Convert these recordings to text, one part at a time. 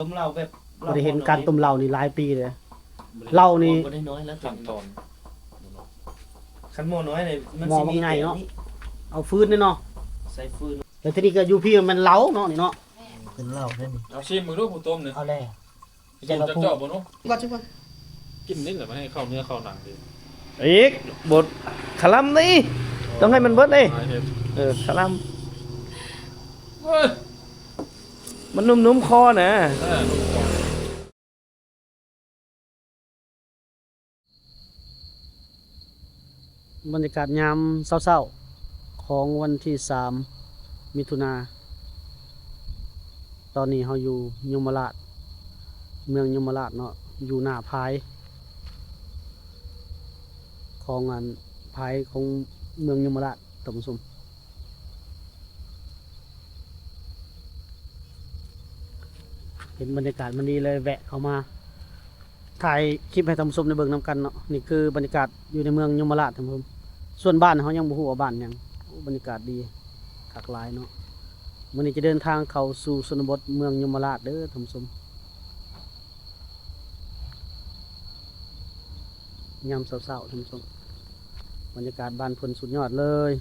ຕົ້ມເຫຼົ້າແບບ ບໍ່ໄດ້ເຫັນການຕົ້ມເຫຼົ້ານີ້ຫຼາຍປີເດ້. ເຫຼົ້ານີ້ ບໍ່ໄດ້ນ້ອຍແລ້ວ ຂັ້ນຕອນ ຄັນໝໍ້ນ້ອຍນີ້ມັນ ໝໍ້ບັກໃຫຍ່ເນາະ ຊິມີແກງນີ້ ເອົາຟືນເດ້ເນາະ ໃສ່ຟືນ ແລ້ວທີນີ້ກໍຢູ່ພີ້ມັນເຫຼົ້າເນາະນີ້ເນາະ ແມ່ນ ເປັນເຫຼົ້າເດ້ນີ້ ເອົາຊີມເບິ່ງດູຜູ້ຕົ້ມນີ້ ເອົາແລ້ວ ສູດຈາກເຈົ້າບໍ່ເນາະ ກ່ອນຊິກ່ອນ ກິນນີ້ແຫຼະ ມັນໃຫ້ເຂົ້າເນື້ອເຂົ້າໜັງເດ້ ອີກ ບົດຄະລຳນີ້ ຕ້ອງໃຫ້ມັນເບິດເດ້ ເອີ ຄະລຳ ເອີ ມັນນຸ້ມໆຄໍນະ ເອີ ນຸ້ມຄໍ ບັນຍາກາດຍາມເຊົ້າໆ ຂອງວັນທີສາມ ມິຖຸນາ ຕອນນີ້ເຮົາຢູ່ຍົມມະລາດ ເມືອງຍົມມະລາດເນາະ ຢູ່ໜ້າພາຍ ຂອງອັນ ພາຍຂອງເມືອງຍົມມະລາດ ທ່ານຜູ້ຊົມ. ເຫັນບັນຍາກາດມັນດີເລີຍ ແວະເຂົ້າມາຖ່າຍຄລິບໃຫ້ທ່ານຜູ້ຊົມໄດ້ເບິ່ງນຳກັນເນາະ. ນີ້ຄືບັນຍາກາດຢູ່ໃນເມືອງຍົມມະລາດ ທ່ານຜູ້ຊົມ. ສ່ວນບ້ານເຮົາຍັງບໍ່ຮູ້ວ່າບ້ານຫຍັງ. ໂອ້ ບັນຍາກາດດີຄັກຫຼາຍເນາະ. ມື້ນີ້ຈະເດີນທາງເຂົ້າສູ່ຊົນນະບົດເມືອງຍົມມະລາດເດີ ທ່ານຜູ້ຊົມ. ຍາມເຊົ້າໆ ທ່ານຜູ້ຊົມ ບັນຍາກາດບ້ານເພິ່ນສຸດຍອດເລີຍ.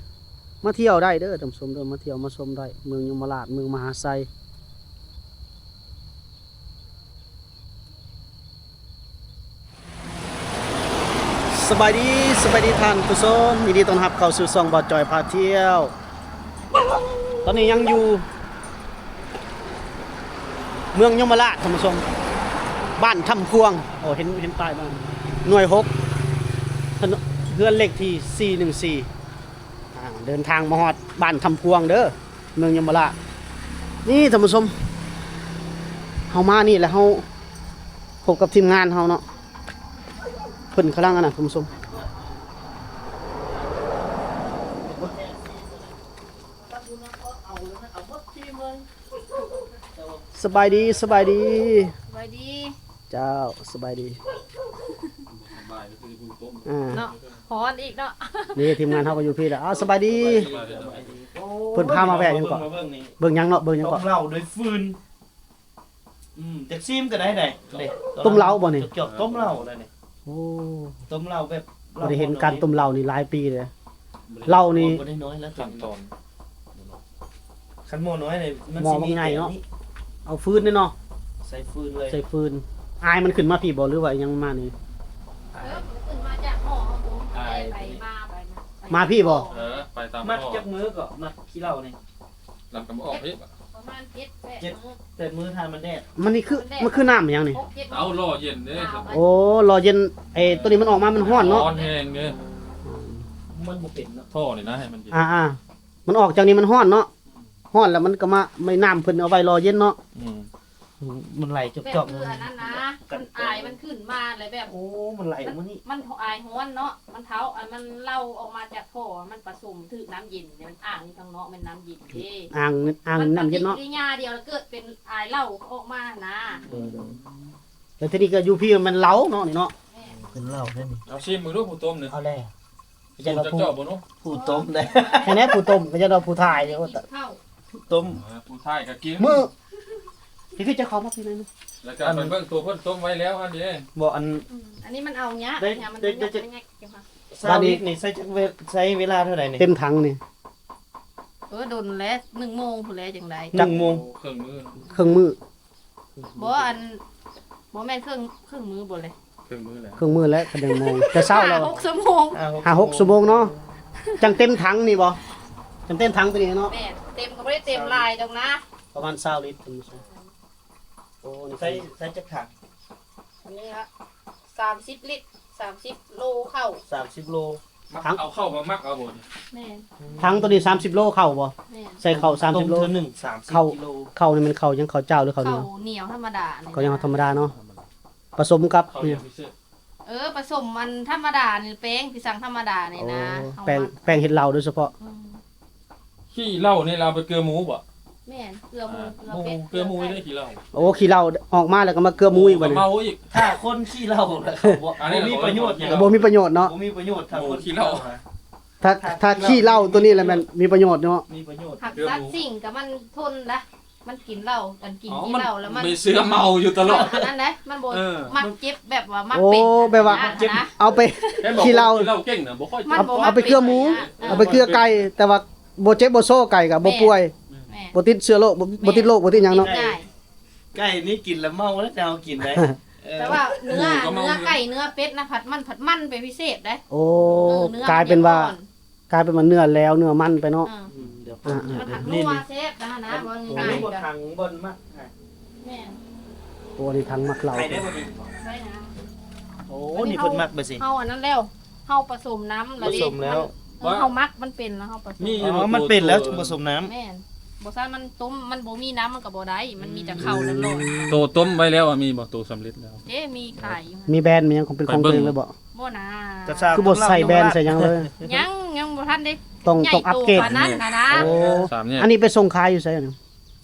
ມາທ່ຽວໄດ້ເດີ ທ່ານຜູ້ຊົມເດີ ມາທ່ຽວມາຊົມໄດ້ ເມືອງຍົມມະລາດ ເມືອງມະຫາໄຊ. ສະບາຍດີ ສະບາຍດີທ່ານຜູ້ຊົມ ຍິນດີຕ້ອນຮັບເຂົ້າສູ່ຊ່ອງບ່າວຈ່ອຍພາທ່ຽວ. ຕອນນີ້ຍັງຢູ່ເມືອງຍົມມະລາດ ທ່ານຜູ້ຊົມ ບ້ານຖ້ຳພວງ. ໂອ້ ເຫັນ ເຫັນປ້າຍບ້ານ ໜ່ວຍຫົກ ຖະໜົນ ເຮືອນເລກທີສີ່ໜຶ່ງສີ່. ອ່າ ເດີນທາງມາຮອດບ້ານຖ້ຳພວງເດີ ເມືອງຍົມມະລາດ. ນີ້ທ່ານຜູ້ຊົມ ເຮົາມານີ້ແລ້ວເຮົາພົບກັບທີມງານເຮົາເນາະ ເພິ່ນກຳລັງອັນນັ້ນ ທ່ານຜູ້ຊົມ. ສະບາຍດີ ສະບາຍດີ ສະບາຍດີ ເຈົ້າ ສະບາຍດີ ອ່າ ເນາະ ຮ້ອນອີກເນາະ. ນີ້ທີມງານເຮົາກໍຢູ່ພີ້ແຫຼະ. ອ້າວ ສະບາຍດີ ສະບາຍດີ ສະບາຍດີ. ໂອ້ ເພິ່ນພາມາແວະຫຍັງເກາະ? ເບິ່ງນີ້ ເບິ່ງຫຍັງເນາະ? ເບິ່ງຫຍັງເກາະ? ຕົ້ມເຫຼົ້າດ້ວຍຟືນ. ອືມ ຈັກຊີມກໍໄດ້ໃດ. ຕົ້ມເຫຼົ້າບໍ່ນີ້? ຈອກໆ ຕົ້ມເຫຼົ້າໄດ໋ນີ້. ໂອ້ ຕົ້ມເຫຼົ້າແບບ ບໍ່ໄດ້ເຫັນການຕົ້ມເຫຼົ້ານີ້ຫຼາຍປີເດ້. ເຫຼົ້ານີ້ ບໍ່ໄດ້ນ້ອຍແລ້ວ ຂັ້ນຕອນ ຄັນໝໍ້ນ້ອຍນີ້ມັນ ໝໍ້ບັກໃຫຍ່ເນາະ ຊິມີແກງນີ້ ເອົາຟືນເດ້ເນາະ ໃສ່ຟືນເລີຍ ໃສ່ຟືນ. ອາຍມັນຂຶ້ນມາພີ້ບໍ່ ຫຼືວ່າຫຍັງມານີ້? ເອີ ມັນຂຶ້ນມາຈາກຫໍເຮົາພຸ້ນ ໄປມາ ໄປມາ ມາພີ້ບໍ່? ເອີ ໄປຕາມ ມັດຈັກມື້ກໍມັດຂີ້ເຫຼົ້ານີ້? ລຳກຳອອກເດ້ ປະມານເຈັດແປດມື້ ເຈັດແປດມື້ ຖ້າມັນແດດ. ມັນນີ້ຄື ມັນຄືນ້ຳຫຍັງນີ້? ເອົາ ລໍເຢັນເດ້. ໂອ້ ລໍເຢັນ. ເອີ ໂຕນີ້ມັນອອກມາ ມັນຮ້ອນເນາະ ຮ້ອນແຮງເດ້. ມັນບໍ່ເປັນເນາະ ທໍ່ນີ້ນະ ໃຫ້ມັນເຢັນ. ອ່າໆ ມັນອອກຈາກນີ້ມັນຮ້ອນເນາະ ຮ້ອນແລ້ວມັນກໍມາ ໄມ້ນ້ຳເພິ່ນເອົາໄວ້ລໍເຢັນເນາະ. ອືມ ມັນໄຫຼຈອກໆ ແບບຄືອັນນັ້ນນະ ມັນອາຍມັນຂຶ້ນມາແລ້ວແບບ ໂອ້ ມັນໄຫຼ ມັນ ມື້ນີ້ ມັນອາຍຮ້ອນເນາະ ມັນເທົາ ອັນມັນເລົ່າອອກມາຈາກທໍ່ ມັນປະສົມຖືກນ້ຳເຢັນ ມັນອ່າງຢູ່ທາງນອກແມ່ນນ້ຳເຢັນເດ້ ອ່າງ ອ່າງນ້ຳເຢັນເນາະ ປະຕິກິລິຍາດຽວແລ້ວເກີດເປັນອາຍເຫຼົ້າອອກມານະ. ເອີ ແລ້ວທີນີ້ກໍຢູ່ພີ້ມັນເຫຼົ້າເນາະ ນີ້ເນາະ ແມ່ນ ເປັນເຫຼົ້າເດ້ນີ້. ເອົາຊີມເບິ່ງດູຜູ້ຕົ້ມນີ້ ເອົາແລ້ວ ຜູ້ເຈົ້າບໍ່ເນາະ ຜູ້ຕົ້ມເດ້ ແທ້ໆ ຜູ້ຕົ້ມ ກໍຈະດອກຜູ້ຖ່າຍເດ້. ຜູ້ຕົ້ມ ເອີ ຜູ້ຖ່າຍກໍກິນ ມື້ ພີ່ໆ ຈະເຂົ້າມາພີ້ໜ້ອຍໜຶ່ງ ແລ້ວກໍໄປເບິ່ງໂຕເພິ່ນຕົ້ມໄວ້ແລ້ວຫັ້ນເດ້. ບໍ່ ອັນ ອືມ ອັນນີ້ມັນເອົາຍາກ ໄດ້ ມັນ ມັນ ມັນ ຊາວລິດນີ້ໃຊ້ຈັກເວ ໃຊ້ເວລາເທົ່າໃດນີ້ ເຕັມຖັງນີ້? ເອີ ດົນແລ້ວ ໜຶ່ງໂມງພຸ້ນແຫຼະຈັ່ງໄດ້ ໜຶ່ງໂມງ ເຄິ່ງມື້ ເຄິ່ງມື້. ບໍ່ ອັນ ບໍ່ແມ່ນເຄິ່ງ ເຄິ່ງມື້ບໍ່ເລີຍ ເຄິ່ງມື້ແຫຼະ ເຄິ່ງມື້ແຫຼະ ຄັນໜຶ່ງໂມງ ແຕ່ເຊົ້າແລ້ວ ຫ້າຫົກຊົ່ວໂມງ ຫ້າຫົກຊົ່ວໂມງເນາະ ຈັ່ງເຕັມຖັງນີ້ບໍ່? ຈັ່ງເຕັມຖັງໂຕນີ້ເນາະ. ແມ່ນ ເຕັມກໍບໍ່ໄດ້ເຕັມຫຼາຍດອກນະ ປະມານຊາວລິດ. ໂອ້ ນີ້ໃສ່ ໃສ່ຈັກຖັງ? ອັນນີ້ລະ ສາມສິບລິດ ສາມສິບໂລເຂົ້າ ສາມສິບໂລ. ໝັກເອົາເຂົ້າມາໝັກເອົາບໍ່ນີ້? ແມ່ນ ຖັງໂຕນີ້ສາມສິບໂລເຂົ້າບໍ່? ແມ່ນ ໃສ່ເຂົ້າສາມສິບໂລ ຕົ້ມເທື່ອໜຶ່ງສາມສິບກິໂລ. ເຂົ້ານີ້ແມ່ນເຂົ້າຫຍັງ? ເຂົ້າຈ້າວ ຫຼືເຂົ້າໜຽວ? ເຂົ້າໜຽວທຳມະດານີ້ ເຂົ້າໜຽວທຳມະດາເນາະ ປະສົມກັບ ເຂົ້າຫຍັງພິເສດ? ເອີ ປະສົມອັນທຳມະດານີ້ ແປ້ງທີ່ສັ່ງທຳມະດານີ້ນະ. ໂອ້ ເອົາ ແປ້ງ ແປ້ງເຮັດເຫຼົ້າໂດຍສະເພາະ. ອືມ ຂີ້ເຫຼົ້ານີ້ລະເອົາໄປເກືອໝູບໍ່? ແມ່ນ ເກືອໝູ ອ່າ ເກືອເປັດ ເກືອໝູ ເກືອໄກ່ ໄດ້ຂີ້ເຫຼົ້າ. ໂອ້ ຂີ້ເຫຼົ້າອອກມາແລ້ວກໍມາເກີ່ໝູອີກບັດນີ້ ເມົາອີກ. ຖ້າຄົນຂີ້ເຫຼົ້າແລ້ວກໍບໍ່ ບໍ່ມີປະໂຫຍດຫຍັງ ບໍ່ມີປະໂຫຍດເນາະ ບໍ່ມີປະໂຫຍດ. ຖ້າຄົນ ໝູຂີ້ເຫຼົ້າ ຂີ້ເຫຼົ້າ ຖ້າ ຖ້າ ຖ້າຂີ້ເຫຼົ້າໂຕນີ້ແຫຼະແມ່ນມີປະໂຫຍດເນາະ ມີປະໂຫຍດ. ຫາກສັດສິ່ງກໍມັນທົນລະ ມັນກິນເຫຼົ້າ ອັນກິນ ເອົ້າ ຂີ້ເຫຼົ້າແລ້ວມັນ ມີເຊື້ອເມົາຢູ່ຕະຫຼອດ ອັນນັ້ນແຫຼະ ມັນບໍ່ ເອີ ມັກເຈັບແບບວ່າມັກ ໂອ້ ເປັນ ແບບວ່າ ອັນນັ້ນນະ ເອົາໄປ ເຫັນບອກ ຂີ້ເຫຼົ້າ ກິນເຫຼົ້າເກັ່ງນະ ບໍ່ຄ່ອຍ ມັນບໍ່ມັກ ເອົາໄປເກືອໝູ ເອີ ເອົາໄປເກືອໄກ່ ແຕ່ວ່າບໍ່ເຈັບບໍ່ຊໍໄກ່ກໍບໍ່ປ່ວຍ ແມ່ນ ບໍ່ຕິດເຊື້ອໂລກ ບໍ່ ແມ່ນ ບໍ່ຕິດໂລກ ບໍ່ຕິດຫຍັງເນາະ ກິນໄດ້ ໄກ່ນີ້ກິນແລ້ວເມົາແລ້ວ ແຕ່ເຮົາກິນໄດ້ ເອີ ແຕ່ວ່າເນື້ອ ໝູກໍເມົາ ເນື້ອໄກ່ ເນື້ອເປັດນະ ພັດມັນ ພັດມັນເປັນພິເສດເດ້ ໂອ້ ເອີ ເນື້ອ ກາຍເປັນວ່າ ມັນຍັງອ່ອນ ກາຍເປັນວ່າເນື້ອແລ້ວເນື້ອມັນໄປເນາະ ອືມ ອ່າ ມັນທັງນົວແຊບນະ ອັນນີ້ ວ່າງ່າຍໆ ອັນນີ້ບໍ່ທັງບ່ອນມັກ ແມ່ນ ໂອ້ ອັນນີ້ທັງມັກເຫຼົ້າ ໄດ້ບໍ່ດີ ໄດ້ນະ ໂອ້ ນີ້ເພິ່ນມັກແບບຊີ້ ເຮົາອັນນັ້ນແລ້ວ ເຮົາປະສົມນ້ຳແລ້ວ ປະສົມແລ້ວ ເອີ ເຮົາມັກມັນເປັນແລ້ວ ເຮົາປະສົມ ມີ ອໍ ມັນເປັນແລ້ວຈຶ່ງປະສົມນ້ຳ ແມ່ນ ບໍ່ຊັ້ນມັນຕົ້ມ ມັນບໍ່ມີນ້ຳມັນກໍບໍ່ໄດ້ ມັນມີແຕ່ເຂົ້າລ້ວນໆ ໂຕຕົ້ມໄວ້ແລ້ວ ມີບໍ່ ໂຕສຳເລັດແລ້ວ ເດ້ ມີຂາຍຢູ່ ມີແບຣນ ມີຫຍັງຂອງ ເປັນຂອງຕົວເອງເລີຍບໍ່? ບໍ່ນາ ຄືບໍ່ໃສ່ແບຣນໃສ່ຫຍັງເລີຍ ຍັງ ຍັງບໍ່ທັນໄດ້ ຕ້ອງ ໃຫຍ່ ຕ້ອງອັບເກຣດ ໂຕປານນັ້ນນະ ໂອ້ ອັນນີ້ໄປສົ່ງຂາຍຢູ່ໃສຫັ້ນ?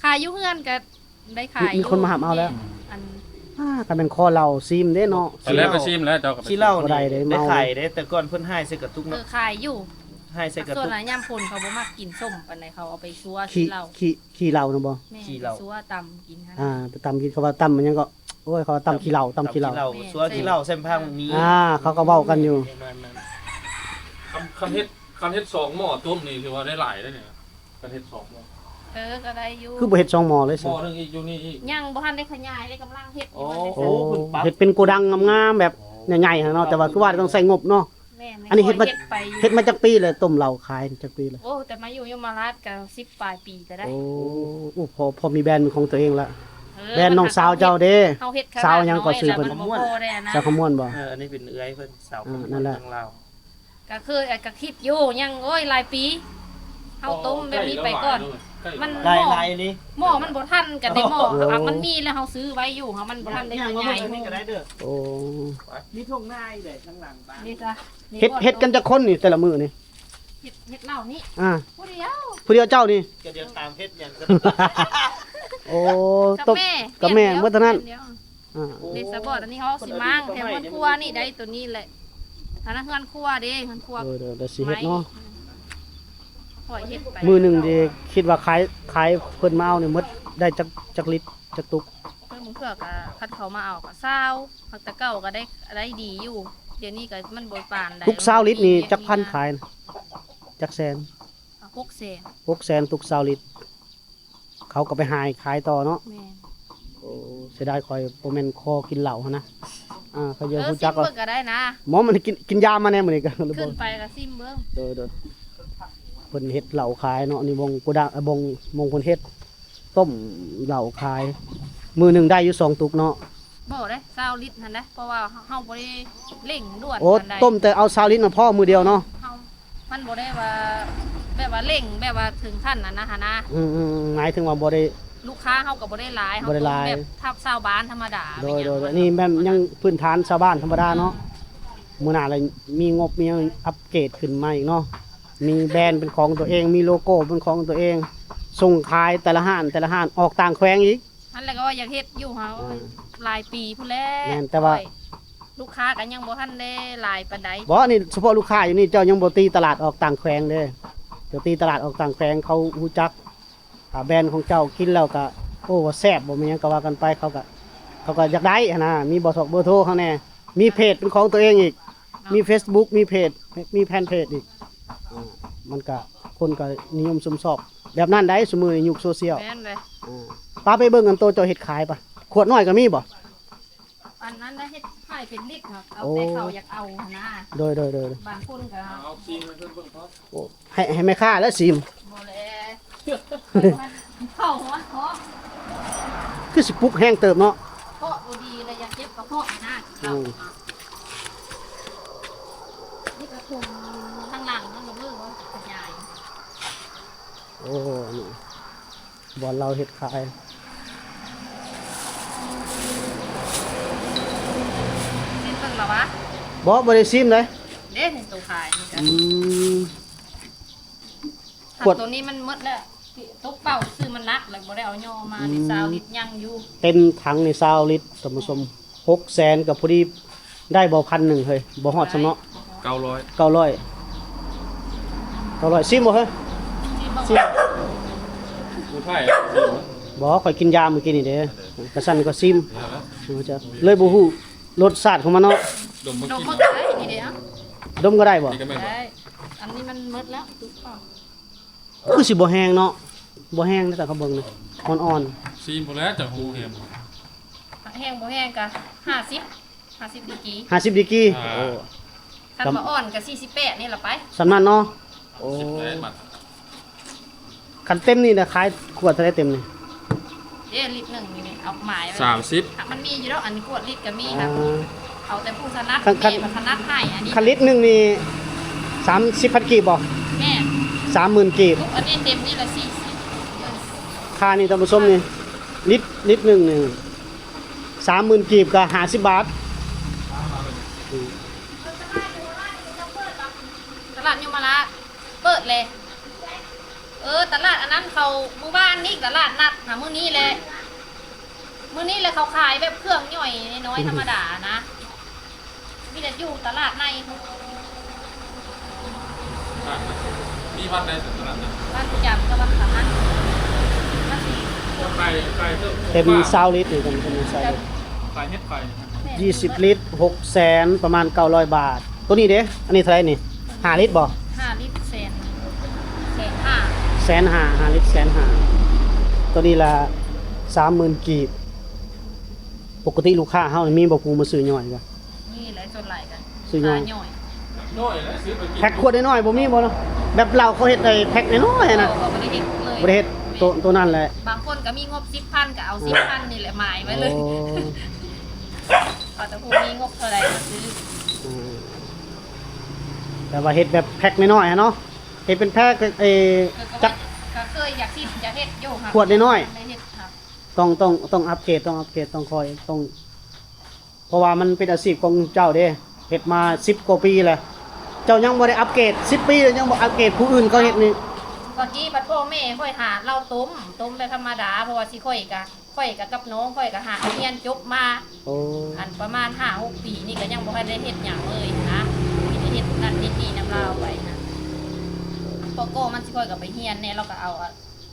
ຂາຍຢູ່ເຮືອນກໍໄດ້ຂາຍຢູ່ ມີຄົນມາຮັບເອົາແລ້ວ ອັນ ອ່າ ກໍແມ່ນຂໍເຫຼົ້າຊີມເດ້ເນາະ ໄປແລ້ວ ໄປຊີມແລ້ວ ເຈົ້າກໍໄປຊີມ ບໍ່ໄດ້ເດ້ ໄດ້ຂາຍເດ້ ແຕ່ກ່ອນເພິ່ນຫາຍໃສ່ກະຕຸກເນາະ ເອີ ຂາຍຢູ່ ຫາຍໃສ່ກະຕຸກ ສ່ວນຫຼາຍຍາມຝົນເຂົາບໍ່ມັກກິນສົ້ມປານໃດ ເຂົາເອົາໄປຊົ່ວຂີ້ເຫຼົ້າ ຂີ້ ຂີ້ເຫຼົ້ານະບໍ່? ແມ່ນ ຂີ້ເຫຼົ້າ ໄປຊົ່ວຕຳກິນຫັ້ນ ອ່າ ໄປຕຳກິນ ເຂົາວ່າຕຳຫຍັງກໍ ໂອ້ຍ ເຂົາວ່າຕຳຂີ້ເຫຼົ້າ ຕຳຂີ້ເຫຼົ້າ ຕຳຂີ້ເຫຼົ້າ ແມ່ນ ຊົ່ວຂີ້ເຫຼົ້າໃສ່ໝາກມີ ອ່າ ເຂົາກໍເວົ້າກັນຢູ່ ແມ່ນໆ ຄັນ ຄັນເຮັດ ຄັນເຮັດສອງໝໍ້ຕົ້ມນີ້ຖືວ່າໄດ້ຫຼາຍເດ້ນີ້ ຄັນເຮັດສອງໝໍ້ ເອີ ກໍໄດ້ຢູ່ ຄືບໍ່ເຮັດສອງໝໍ້ເລີຍ ໝໍ້ໜຶ່ງອີກ ຢູ່ນີ້ອີກ ຍັງບໍ່ທັນໄດ້ຂະຫຍາຍເດ້ ກຳລັງເຮັດຢູ່ ອໍ ເຮັດເປັນໂກດັງງາມໆ ແບບໃຫຍ່ໆ ຫັ້ນເນາະ ແຕ່ວ່າຄືວ່າຕ້ອງໃສ່ງົບເນາະ ແມ່ນ ອັນນີ້ເຮັດມາ ເຮັດໄປຢູ່ ເຮັດມາຈັກປີແລ້ວ? ຕົ້ມເຫຼົ້າຂາຍຈັກປີແລ້ວ? ໂອ້ ແຕ່ມາຢູ່ຍົມມະລາດກໍສິບປາຍປີກໍໄດ້ ໂອ້ ໂອ້ ພໍ ພໍມີແບຣນເປັນຂອງຕົວເອງລະ ເອີ ແບຣນນ້ອງສາວເຈົ້າເດ້ ເຮົາເຮັດຂະໜາດ ສາວຫຍັງກໍຊື່ເພິ່ນ ນ້ອຍແລ້ວມັນບໍ່ພໍແດ່ນະ ສາວຄຳມ່ວນບໍ່? ເອີ ອັນນີ້ເປັນເອື້ອຍເພິ່ນ ສາວຄຳມ່ວນ ທາງລາວ ກໍຄື ກໍຄິດຢູ່ ຍັງ ໂອ້ຍ ຫຼາຍປີ ເຮົາຕົ້ມແບບນີ້ໄປກ່ອນ ມັນ ຫຼາຍໆ ອີ່ຫຼີ ໝໍ້ມັນບໍ່ທັນກັນເດ້ ໝໍ້ ເອີ ມັນມີແລ້ວ ເຮົາຊື້ໄວ້ຢູ່ ເຮົາມັນບໍ່ທັນໄດ້ຂະຫຍາຍ ໂອ້ ມີທົ່ງນາອີກເດ້ ທາງຫຼັງບ້ານ ເຮັດ ເຮັດກັນຈັກຄົນນີ້ແຕ່ລະມື້ນີ້? ເຮັດ ເຮັດເຫຼົ້ານີ້ ອ່າ ຜູ້ດຽວ ຜູ້ດຽວເຈົ້ານີ້ ກໍດຽວຕາມເຮັດຫຍັງ ໂອ້ ກັບແມ່ ກັບແມ່ໝົດເທົ່ານັ້ນ ແມ່ນດຽວ ອ່າ ເດຊະບອດ ອັນນີ້ເຮົາຊິມ້າງແຖມເຮືອນຄົວນີ້ໄດ້ ໂຕນີ້ແຫຼະ ອັນນັ້ນເຮືອນຄົວເດ້ ເຮືອນຄົວ ເອີ ດຽວ ດຽວຊິເຮັດເນາະ ຂ້ອຍເຮັດໄປ ມື້ໜຶ່ງເດ ຄິດວ່າຂາຍ ຂາຍເພິ່ນມາເອົານີ້ໝົດໄດ້ຈັກ ຈັກລິດ ຈັກຕຸກ? ເອີ ບາງເທື່ອກໍຄັນເຂົາມາເອົາກໍຊາວ ແຕ່ເກົ່າກໍໄດ້ ໄດ້ດີຢູ່ ດຽວນີ້ກໍມັນບໍ່ປານໃດ ຕຸກຊາວລິດນີ້ຈັກພັນຂາຍ ຈັກແສນ? ຫົກແສນ ຫົກແສນ ຕຸກຊາວລິດ ເຂົາກໍໄປຫາຍຂາຍຕໍ່ເນາະ ແມ່ນ ໂອ້ ເສຍດາຍຂ້ອຍບໍ່ແມ່ນຄໍກິນເຫຼົ້າຫັ້ນນະ ອ່າ ເຂົາຢາກຮູ້ຈັກ ເອີ ຊິມເບິ່ງກໍໄດ້ນະ ໝໍ ມັນກິນ ກິນຢາມາແດ່ມື້ນີ້ກໍ ຂຶ້ນໄປກໍຊິມເບິ່ງ ໂດຍ ໂດຍ ເພິ່ນເຮັດເຫຼົ້າຂາຍເນາະ ນີ້ບ່ອນໂກດັງ ເອີ ບ່ອນ ບ່ອນເພິ່ນເຮັດ ຕົ້ມເຫຼົ້າຂາຍ ມື້ໜຶ່ງໄດ້ຢູ່ສອງຕຸກເນາະ ບໍ່ເດ້ ຊາວລິດຫັ້ນນະ ເພາະວ່າເຮົາບໍ່ໄດ້ເລັ່ງດ່ວນ ໂອ້ ປານໃດ ຕົ້ມແຕ່ເອົາຊາວລິດນະ ພໍມື້ດຽວເນາະ ເຮົາ ມັນບໍ່ໄດ້ວ່າ ແບບວ່າເລັ່ງ ແບບວ່າເຖິງຂັ້ນນັ້ນນະຫັ້ນນະ ອືມໆ ໝາຍເຖິງວ່າບໍ່ໄດ້ ລູກຄ້າເຮົາກໍບໍ່ໄດ້ຫຼາຍ ບໍ່ໄດ້ຫຼາຍ ເຮົາຕົ້ມແບບຊາວບ້ານທຳມະດາ ໂດຍ ໂດຍ ອັນນີ້ແມ່ນຍັງພື້ນຖານຊາວບ້ານທຳມະດາເນາະ ອືມ ມື້ໜ້າລະມີງົບມີຫຍັງອັບເກຣດຂຶ້ນມາອີກເນາະ ມີແບຣນເປັນຂອງຕົວເອງ ມີໂລໂກ້ເປັນຂອງຕົວເອງ ສົ່ງຂາຍແຕ່ລະຮ້ານ ແຕ່ລະຮ້ານ ອອກຕ່າງແຂວງອີກ ຫັ້ນແຫຼະ ກໍວ່າຢາກເຮັດຢູ່ຫາ ອ່າ ຫຼາຍປີພຸ້ນແຫຼະ ແມ່ນ ແຕ່ວ່າ ໂອ້ຍ ລູກຄ້າກໍຍັງບໍ່ທັນໄດ້ຫຼາຍປານໃດ ບໍ່ ນີ້ສະເພາະລູກຄ້າຢູ່ນີ້ ເຈົ້າຍັງບໍ່ຕີຕະຫຼາດອອກຕ່າງແຂວງເດ້ ເຈົ້າຕີຕະຫຼາດອອກຕ່າງແຂວງ ເຂົາຮູ້ຈັກ ອ່າ ແບຣນຂອງເຈົ້າ ກິນແລ້ວກໍ ໂອ້ ວ່າແຊບ ບໍ່ແມ່ນຫຍັງກໍວ່າກັນໄປ ເຂົາກໍ ເຂົາກໍຢາກໄດ້ຫັ້ນນະ ມີບໍ່ ເບີໂທເຮົາແດ່ ມີເພຈເປັນຂອງຕົວເອງອີກ ເນາະ ມີເຟສບຸກ ມີເພຈ ມີແຟນເພຈອີກ ອ່າ ມັນກໍ ຄົນກໍນິຍົມຊົມຊອບແບບນັ້ນໄດ໋ ຊຸມື້ນີ້ຍຸກໂຊຊຽວ ແມ່ນເລີຍ ອ່າ ປາໄປເບິ່ງອັນໂຕເຈົ້າເຮັດຂາຍປະ ຂວດນ້ອຍກໍມີບໍ່? ອັນນັ້ນນະ ເຮັດຂາຍເປັນລິດເນາະ ເອົາ ໂອ້ ແຕ່ເຂົາຢາກເອົາຫັ້ນນະ ໂດຍ ໂດຍ ໂດຍ ບາງຄົນກໍ ເອົາຊີມໃຫ້ເພິ່ນເບິ່ງພໍ ໂອ້ ໃຫ້ ໃຫ້ແມ່ຄ້າແຫຼະຊີມ ບໍ່ແລະ ເຂົ້າຫົວເຄາະ ຄືຊິປຸກແຮງເຕີບເນາະ ເຄາະບໍ່ດີແລ້ວຢາກເຈັບກະເພາະນະ ອືມ ນີ້ກະຄົງທາງຫຼັງທາງລະເບີບໍ່ຂະຫຍາຍ ໂອ້ ນີ້ ບ່ອນລາວເຮັດຂາຍ ຊີມເບິ່ງລະວະ ບໍ່ ບໍ່ໄດ້ຊີມເລີຍ ເດ້ໂຕຂາຍນີ້ກະ ອືມ ຂວດ ໂຕນີ້ມັນໝົດແລ້ວ ຕົກເປົ້າຊື່ມັນໜັກແລ້ວ ບໍ່ໄດ້ເອົາຍໍມາ ອືມ ນີ້ຊາວລິດຍັງຢູ່ ເຕັມຖັງນີ້ຊາວລິດ ທ່ານຜູ້ຊົມ ຫົກແສນກໍພໍດີ ໄດ້ບໍ່ ພັນໜຶ່ງເຮີ້ຍ ບໍ່ຮອດຊ້ຳເນາະ ເກົ້າຮ້ອຍ ເກົ້າຮ້ອຍ ເກົ້າຮ້ອຍ ຊີມບໍ່ເຮີ້ຍ ຊີມບໍ່ ຊີມ ຜູ້ໄທຊີມ ບໍ່ ຂ້ອຍກິນຢາມື້ກີ້ນີ້ເດ້ ກະຊັ້ນກໍຊິມ ເລີຍບໍ່ຮູ້ລົດຊາດຂອງມັນເນາະ. ດົມບໍ່ກິນ ດົມບໍ່ໄດ້ນີ້ເດ້ ເອົ້າ ດົມກໍໄດ້ບໍ່? ນີ້ກໍແມ່ນບໍ່? ໄດ້ ອັນນີ້ມັນໝົດແລ້ວ ຕຸກເປົ່າ. ຄືຊິບໍ່ແຮງເນາະ ບໍ່ແຮງເດ້ ຕາມເຂົາເບິ່ງນີ້ ອ່ອນໆ. ຊີມພຸ້ນແຫຼະ ຈັກຮູ້ແຮງ ແຮງບໍ່ແຮງກະຫ້າສິບ ຫ້າສິບດີກຣີ ຫ້າສິບດີກຣີ. ອ່າ ໂອ້ ຄັນວ່າອ່ອນກະສີ່ສິບແປດນີ້ລະໄປ ສ່ຳນັ້ນເນາະ. ໂອ້ ສິບແປດບາດ. ຄັນເຕັມນີ້ນະ ຂາຍຂວດເທົ່າໃດເຕັມນີ້? ເດ້ ລິດໜຶ່ງນີ້ ເອົາໝາຍໄວ້ ສາມສິບ ມັນມີຢູ່ດອກ ອັນຂວດລິດກໍມີ ອ່າ ເອົາແຕ່ຜູ້ຖະໜັດ ຄັນ ຄັນ ແມ່ບໍ່ຖະໜັດໃຫ້ ອັນນີ້ ຄັນລິດໜຶ່ງນີ້ ສາມສິບພັນກີບບໍ່? ແມ່ນ ສາມໝື່ນກີບ. ທຸກອັນນີ້ເຕັມນີ້ລະສີ່ສິບ ຄ່ານີ້ທ່ານຜູ້ຊົມນີ້ ລິດ ລິດໜຶ່ງນີ້ ສາມໝື່ນກີບກໍຫ້າສິບບາດ. ຕະຫຼາດຍົມມະລາດເປີດແລ້ວ. ເອີ ຕະຫຼາດອັນນັ້ນເຂົາ ມື້ວານນີ້ຕະຫຼາດນັດຫາມື້ນີ້ແຫຼະ ມື້ນີ້ແຫຼະ ເຂົາຂາຍແບບເຄື່ອງຍ່ອຍນ້ອຍໆ ທຳມະດານະ ມີແຕ່ຢູ່ຕະຫຼາດໃນພຸ້ນ. ມີວັນໃດຕະຫຼາດນັດ? ວັນຈັນກັບວັນພະຫັດ ມັນຊິ ຂາຍ ຂາຍເຄື່ອງ ເຕັມຊາວລິດນີ້ ເຕັມຊາວລິດ ຂາຍເຫັດ ຂາຍ ແມ່ນ ຊາວລິດ ຫົກແສນ ປະມານເກົ້າຮ້ອຍບາດ. ໂຕນີ້ເດ້ ອັນນີ້ເທົ່າໃດນີ້? ຫ້າລິດບໍ່? ຫ້າລິດແສນ ແສນຫ້າ ແສນຫ້າ ຫ້າລິດແສນຫ້າ. ໂຕນີ້ລະສາມໝື່ນກີບ. ປົກກະຕິລູກຄ້າເຮົານີ້ມີບໍ່ຜູ້ມາຊື້ຍ່ອຍກະ? ມີແຫຼະ ສ່ວນຫຼາຍກະຊື້ຍ່ອຍ ຂາຍຍ່ອຍ ຍ່ອຍແຫຼະ ຊື້ໄປກິນ. ແພັກຂວດນ້ອຍໆບໍ່ມີບໍ່ເນາະ? ແບບເຫຼົ້າເຂົາເຮັດໄດ້ແພັກນ້ອຍໆຫັ້ນນະ. ບໍ່ ບໍ່ໄດ້ເຮັດເລີຍ ບໍ່ໄດ້ເຮັດ. ແມ່ນ ໂຕ ໂຕນັ້ນແຫຼະ ບາງຄົນກະມີງົບສິບພັນກະເອົາສິບພັນນີ້ແຫຼະໝາຍໄວ້ເລີຍ. ອໍ ເຂົາຈະຮູ້ມີງົບເທົ່າໃດກະຊື້. ອືມ ແຕ່ວ່າເຮັດແບບແພັກນ້ອຍໆຫັ້ນເນາະ ເຮັດເປັນແພັກ ເອີ ຈັກ ກະເຄີຍ ກະເຄີຍຢາກຊິ ຢາກເຮັດຢູ່ ຂວດນ້ອຍໆ ໄດ້ເຮັດ ຕ້ອງ ຕ້ອງ ຕ້ອງອັບເກຣດ ຕ້ອງອັບເກຣດ ຕ້ອງຄ່ອຍ ຕ້ອງ ເພາະວ່າມັນເປັນອາຊີບຂອງເຈົ້າເດ້ ເຮັດມາສິບກວ່າປີແລ້ວ ເຈົ້າຍັງບໍ່ໄດ້ອັບເກຣດ ສິບປີແລ້ວຍັງບໍ່ອັບເກຣດ ຜູ້ອື່ນເຂົາເຮັດນີ້. ຕະກີ້ພັດພໍ່ແມ່ຂ້ອຍຫາເຫຼົ້າຕົ້ມ ຕົ້ມແບບທຳມະດາ ເພາະວ່າຊິຂ້ອຍກະ ຂ້ອຍກະກັບນ້ອງຂ້ອຍກະຫາຮຽນຈົບມາ ໂອ້ ອັນປະມານຫ້າຫົກປີນີ້ກະຍັງບໍ່ທັນໄດ້ເຮັດຫຍັງເລີຍນະ ມີແຕ່ເຮັດນັ້ນເຮັດນີ້ນຳລາວໄປນະ. ເພາະກໍມັນຊິຂ້ອຍກະໄປຮຽນແດ່ ລາວກະເອົາ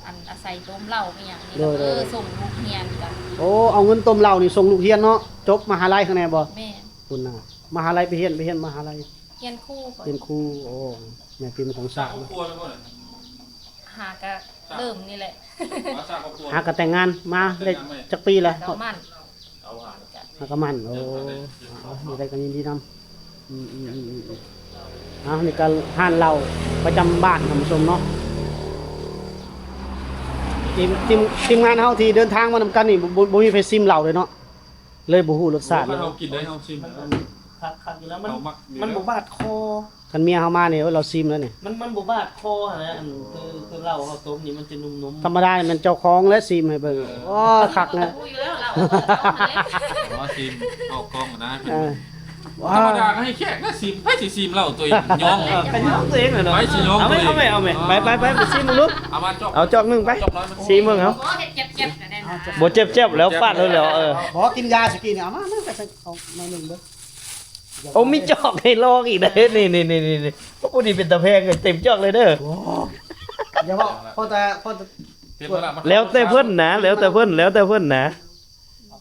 ອັນອາໄສຕົ້ມເຫຼົ້າອີ່ຫຍັງນີ້ ໂດຍ ເອີ ໂດຍ ສົ່ງລູກຮຽນກະ ໂອ້ ເອົາເງິນຕົ້ມເຫຼົ້ານີ້ສົ່ງລູກຮຽນເນາະ. ຈົບມະຫາໄລຂ້າງໃນບໍ່? ແມ່ນ ພຸ້ນນະ ມະຫາໄລ ໄປຮຽນ ໄປຮຽນມະຫາໄລ ຮຽນຄູ ຮຽນຄູ. ໂອ້ ແມ່ພິມຂອງຊາດ ຫາກະເລີ່ມນີ້ແຫຼະ ຫາກະແຕ່ງງານມາໄດ້ຈັກປີແລ້ວ? ກະໝັ້ນ ຫາກະໝັ້ນ. ໂອ້ ເອົາ ໄດ້ກະຍິນດີນຳ. ອືມໆໆໆ ເອົາ ນີ້ກະຮ້ານເຫຼົ້າປະຈຳບ້ານທ່ານຜູ້ຊົມເນາະ. ທີມ ທີມ ທີມງານເຮົາທີ່ເດີນທາງມານຳກັນນີ້ ບໍ່ ບໍ່ ບໍ່ມີໃຜຊິມເຫຼົ້າເລີຍເນາະ ເລີຍບໍ່ຮູ້ລົດຊາດເລີຍ. ເຮົາກິນໄດ້ ເຮົາຊິມ ຄັກ ຄັກຢູ່ແລ້ວ ມັນ ມັນບໍ່ບາດຄໍ. ຄັນເມຍເຮົາມານີ້ ໂອ້ຍ ລາວຊິມແລ້ວນີ້ ມັນ ມັນບໍ່ບາດຄໍຫັ້ນນະ. ອັນຄື ຄືເຫຼົ້າເຮົາຕົ້ມນີ້ມັນຈະນຸ່ມໆ ທຳມະດານີ້ແມ່ນເຈົ້າຂອງແຫຼະຊິມໃຫ້ເບິ່ງ. ເອີ ໂອ້ຍ ຄັກນະ ຮູ້ຢູ່ແລ້ວລາວເອົາເອົາມາເລີຍ ເອົາມາຊິມອອກກ້ອງນະ. ເອີ ທຳມະດາກະໃຫ້ແຂກນະຊິມ ໃຜຊິຊິມເຫຼົ້າໂຕເອງ ຍ້ອງ ເອີ ກະຍ້ອງໂຕເອງແຫຼະເນາະ. ໃຜຊິຍ້ອງ ເອົາແມ ເອົາແມ ເອົາແມ ໄປ ໄປ ໄປ ໄປຊິມເບິ່ງດູ. ເອົາມາຈອກໜຶ່ງ ເອົາມາຈອກໜຶ່ງໄປ ຊິມເບິ່ງເອົາ. ໂອ້ ເຮັດແຈບໆ ກະໄດ້ນະ ບໍ່ແຈບໆ ແລ້ວຟາດເອົາແລ້ວ. ເອີ ບໍ່ ກິນຢາສຸກີ້ນີ້ ເອົາມາ ມາ ເອົາໜ້ອຍໜຶ່ງເບິ່ງ. ໂອ້ ມີຈອກໃຫ້ລອງອີກເດ້ ນີ້ໆໆໆ. ໂອ້ ຜູ້ນີ້ເປັນຕາແພງ ເຕັມຈອກເລີຍເດີ. ໂອ້ ຢ່າເວົ້າ ພໍແຕ່ ພໍແຕ່ ເຕັມແລ້ວລະ ແລ້ວແຕ່ເພິ່ນນະ ແລ້ວແຕ່ເພິ່ນ ແລ້ວແຕ່ເພິ່ນນະ. ເອົາ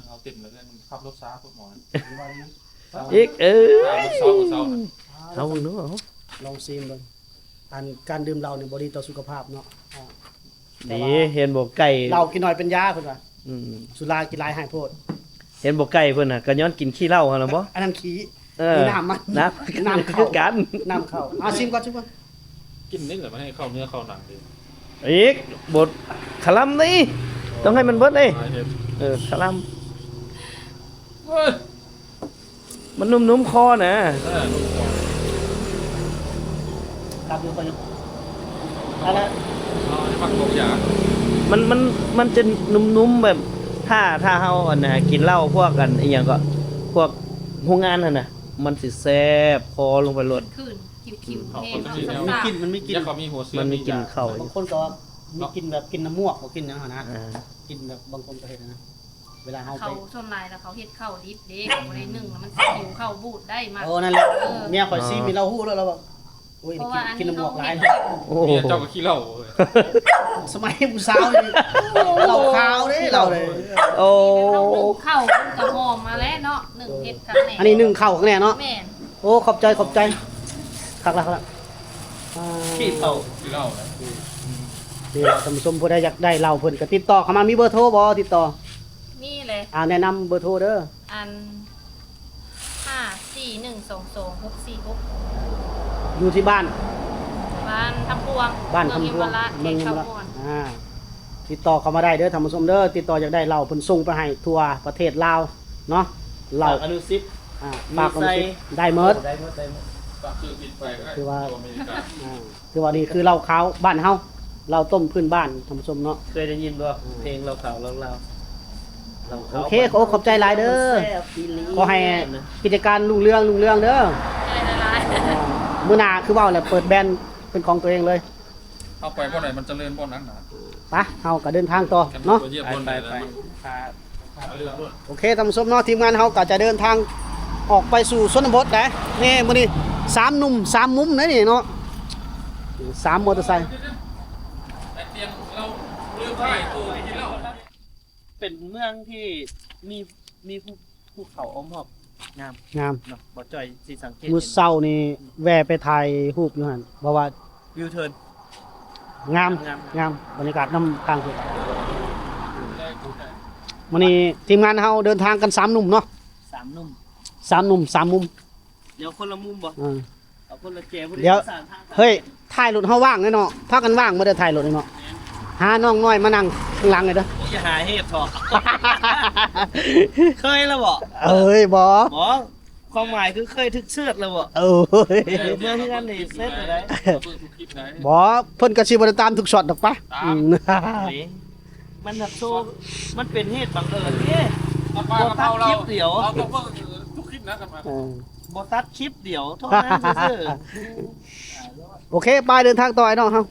ເອົາເຕັມເລີຍ ມັນຂັບລົດຊ້າໂພດໝໍ. ອີກ ເອີ ເຊົາ ເຊົາ ເອົາເບິ່ງດູ ເອົາ ລອງຊີມເບິ່ງ. ອັນການດື່ມເຫຼົ້ານີ້ບໍ່ດີຕໍ່ສຸຂະພາບເນາະ. ອ່າ ດີ ເຫັນບໍ່ ໄກ່ ເຫຼົ້າກິນໜ້ອຍເປັນຢາເພິ່ນວ່າ. ອືມ ສຸລາກິນຫຼາຍຮ້າຍໂພດ. ເຫັນບໍ່ ໄກ່ເພິ່ນນະ ກະຍ້ອນກິນຂີ້ເຫຼົ້າຫັ້ນລະບໍ່? ອັນນັ້ນຂີ້ ເອີ ນີ້ນ້ຳມັນ ນ້ຳ ນ້ຳເຂົ້າ ຄືກັນ ນ້ຳເຂົ້າ. ອາ ຊີມກ່ອນ ຊີມກ່ອນ. ກິນນີ້ແຫຼະ ມັນໃຫ້ເຂົ້າເນື້ອເຂົ້າໜັງເດ້. ອີກ ບົດ ຄະລຳນີ້ ຕ້ອງໃຫ້ມັນເບິດເດ້. ເອີ ຄະລຳ ເອີຍ. ມັນນຸ່ມໆຄໍນະ. ເອີ ນຸ່ມຄໍ ກັບຢູ່ ເອົາລະ ມັນ ມັນ ມັນຈະນຸ່ມໆ ແບບ ຖ້າ ຖ້າເຮົາ ອັນນະ ກິນເຫຼົ້າພວກ ອັນ ອີ່ຫຍັງເກາະ ພວກໂຮງງານຫັ້ນນະ ມັນຊິແຊບຄໍລົງໄປໂລດ. ຄືນ ຄິວໆ ແຮງ ມັນມີກິ່ນ ມັນມີກິ່ນ ມັນມີກິ່ນເຂົ້າ. ບາງຄົນກະວ່າມີກິ່ນແບບ ກິນນ້ຳໝວກ ບໍ່ກິນຫຍັງຫັ້ນນະ. ເອີ ກິນແບບ ບາງຄົນກະເຮັດຫັ້ນນະ. ເວລາເຮົາ ເຂົາ ໄປ ສ່ວນຫຼາຍລະເຂົາເຮັດເຂົ້າດິບເດ້ ເຂົາບໍ່ໄດ້ໜຶ້ງ ລະມັນຊິຫິວເຂົ້າບູດໄດ້. ມາ ເອີ ນັ້ນແຫຼະ ເອີ ເມຍຂ້ອຍຊີມນີ້ລາວຮູ້ແລ້ວ ລາວວ່າ ໂອ້ຍ ກິນ ກິນນ້ຳໝວກຫຼາຍ. ໂອ້ ເມຍເຈົ້າກະຂີ້ເຫຼົ້າ. ສະໄໝຜູ້ສາວນີ້ ເຫຼົ້າຂາວເດ້ ເຫຼົ້າເດ້. ໂອ້ ເຂົ້າມັນກໍຫອມມາແລ້ວເນາະ ໜຶ້ງເຮັດຄັກແນ່. ອັນນີ້ໜຶ້ງເຂົ້າຂ້າງໃນເນາະ. ແມ່ນ. ໂອ້ ຂອບໃຈ ຂອບໃຈ. ຄັກລະ ຄັກລະ. ອ່າ ຂີ້ເຖົ້າ ກິນເຫຼົ້າແລ້ວ. ນີ້ລະທ່ານຜູ້ຊົມ ຜູ້ໃດຢາກໄດ້ເຫຼົ້າເພິ່ນກໍຕິດຕໍ່ເຂົ້າມາ. ມີເບີໂທບໍ່? ຕິດຕໍ່. ມີແຫຼະ. ອ່າ ແນະນຳເບີໂທເດີ. ອັນ ຫ້າສີ່ໜຶ່ງສອງສອງຫົກສີ່ຫົກ ຢູ່ທີ່ບ້ານ ບ້ານຄຳພວງ ບ້ານຄຳພວງ ເມືອງເຢັມມະລາດ ເມືອງເຢັມມະລາດ ເຂດເຂົາມ່ວນ. ອ່າ ຕິດຕໍ່ເຂົ້າມາໄດ້ເດີທ່ານຜູ້ຊົມເດີ. ຕິດຕໍ່ຢາກໄດ້ເຫຼົ້າ ເພິ່ນສົ່ງໄປໃຫ້ທົ່ວປະເທດລາວເນາະ. ເຫຼົ້າ ປາກອະນຸສິດ ອ່າ ປາກອະນຸສິດ ໄດ້ໝົດ ໄດ້ໝົດ ໄດ້ໝົດ. ຄືວ່າ ອ່າ ຖືວ່ານີ້ຄືເຫຼົ້າຂາວບ້ານເຮົາ ເຫຼົ້າຕົ້ມພື້ນບ້ານທ່ານຜູ້ຊົມເນາະ. ເຄີຍໄດ້ຍິນບໍ່ ເພງເຫຼົ້າຂາວລາວໆ? ໂອເຄ ຂໍຂອບໃຈຫຼາຍເດີ. ຂໍໃຫ້ກິດຈະການຮຸ່ງເຮືອງ ຮຸ່ງເຮືອງເດີ. ມື້ໜ້າຄືເວົ້າແຫຼະ ເປີດແບຣນເປັນຂອງຕົວເອງເລີຍ. ເຮົາໄປບ່ອນໃດມັນຈະເລີນບ່ອນນັ້ນນະ. ໄປ ເຮົາກໍເດີນທາງຕໍ່ເນາະ. ໂອເຄ ທ່ານຜູ້ຊົມເນາະ ທີມງານເຮົາກໍຈະເດີນທາງອອກໄປສູ່ຊົນນະບົດໄດ໋. ນີ້ ມື້ນີ້ສາມໜຸ່ມສາມມຸມເດ້ນີ້ເນາະ ສາມມໍເຕີໄຊ. ເປັນເມືອງທີ່ມີ ມີພູ ພູເຂົາອ້ອມຮອບ ງາມ ງາມເນາະ. ບໍ່ຈ່ອຍຊິສັງເກດ ມື້ເຊົ້ານີ້ແວ່ໄປຖ່າຍຮູບຢູ່ຫັ້ນ ເພາະວ່າ ວິວເທີນ ງາມ ງາມ ງາມ ບັນຍາກາດນຳທາງພຸ້ນ. ມື້ນີ້ທີມງານເຮົາເດີນທາງກັນສາມໜຸ່ມເນາະ ສາມໜຸ່ມ ສາມໜຸ່ມສາມມຸມ. ດຽວຄົນລະມຸມບໍ່? ເອີ ເອົາຄົນລະແຈ. ດຽວ ເຮີ້ຍ ທ້າຍລົດເຮົາວ່າງເດ້ເນາະ ພາກັນວ່າງໝົດເດ້ ທ້າຍລົດເນາະ. ຫານ້ອງນ້ອຍມານັ່ງຂ້າງຫຼັງເດີ. ຢ່າຫາເຫດເຖາະ. ເຄີຍລະບໍ່? ເອີຍ ບໍ່ ບໍ່. ຄວາມໝາຍຄືເຄີຍຖືກເຊືອດແລ້ວບໍ່? ໂອ້ຍ ເອີ ເມື່ອເຮືອນນີ້ເຊັດແລ້ວໄດ໋. ບໍ່ ເພິ່ນກໍຊິບໍ່ໄດ້ຕາມທຸກຊັອດດອກປະ. ຕາມ ອືມ ມັນນະໂຊ ມັນເປັນເຫດບັງເອີນເດ້. ບໍ່ຕັດຄລິບດຽວ ເຮົາຕ້ອງເບິ່ງທຸກຄລິບນະ ຄັນວ່າ ເອີ ບໍ່ຕັດຄລິບດຽວ ເທົ່ານັ້ນຊື່ໆ. ໂອເຄ ໄປເດີນທາງຕໍ່ ໄອ້ນ້ອງເຮົາ.